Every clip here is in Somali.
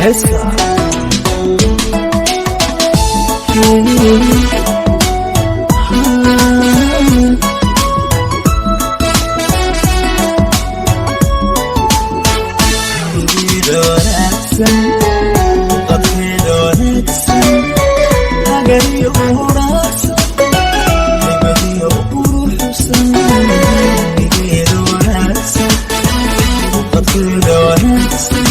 Heesta. Hidida wanaagsan, qadkeeda wanaagsan, hagariyo wanaagsan, haybadiyo quruxsan. Higeeda wanaagsan, qadkeeda wanaagsan,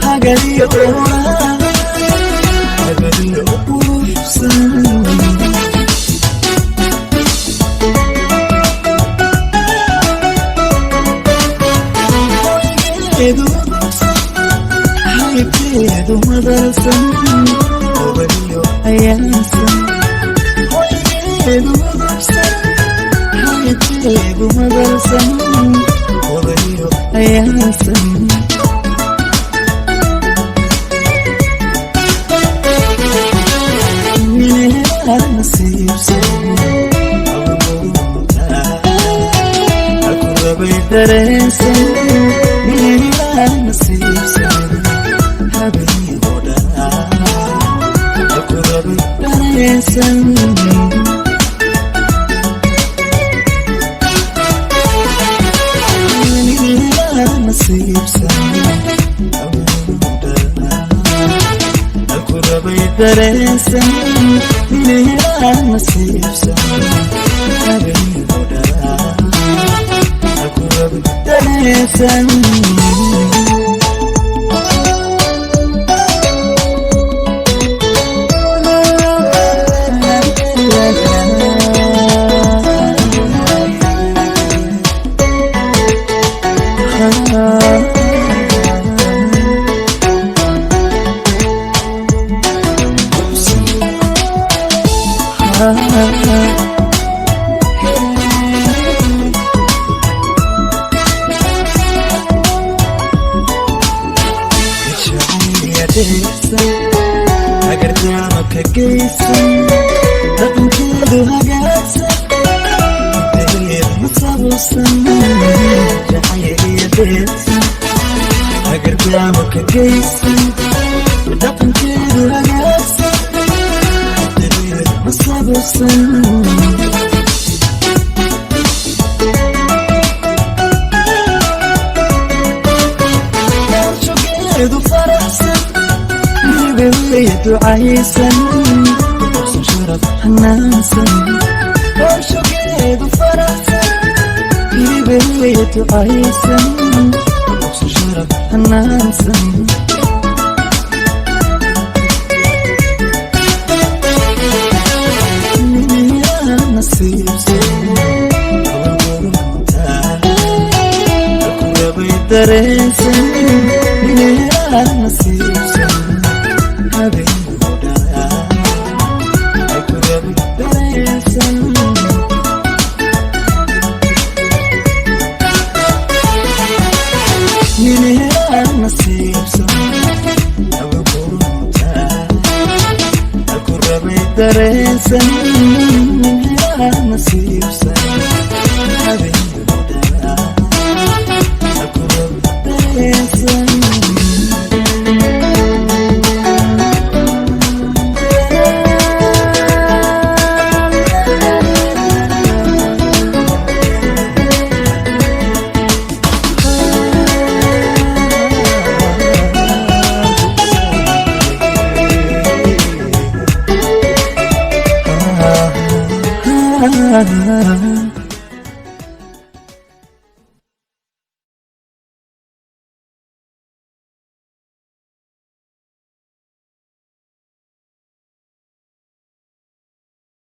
hagariyo wanaagsan, haybadiyo quruxsan. Hoygeedu haybteedu madalsan, obadiyo ayaansan. Hoygeedu mudugsan, haybteedu madalsan, obadiyo ayaansan. Minaa nasiibsan hakurabay dareensan, minaa nasiibsan habeenoo dhan hakurabay dareensan. Minaa nasiibsan habeenoo dhan hakurabay dareensan, minaa nasiibsan habeenoo dhan hakurabay dareensan. Hagardaama ka geysan, dhaqankeedu hagaagsan, hidaheedu masabuusan, jacayliya deersan. Hagardaama ka geysan, dhaqankeedu hagaagsan, hidaheedu masabuusan. Jogeedu faraxsan, hibeweya ducaysan, qorsan sharaf xanaansan. Horshogeedu faraxsan, hibeweya ducaysan, qorsan sharaf xanaansan. Nimiyaa nasiibsan hakurabay dareensan, nimiyaa nasiibsan habeenoo dhan hakurabay dareensan. Nimiyaa nasiibsan habakurunta hakurabay dareensan, nimiyaa nasiibsan habeenoo dhan hakurabay dareensan.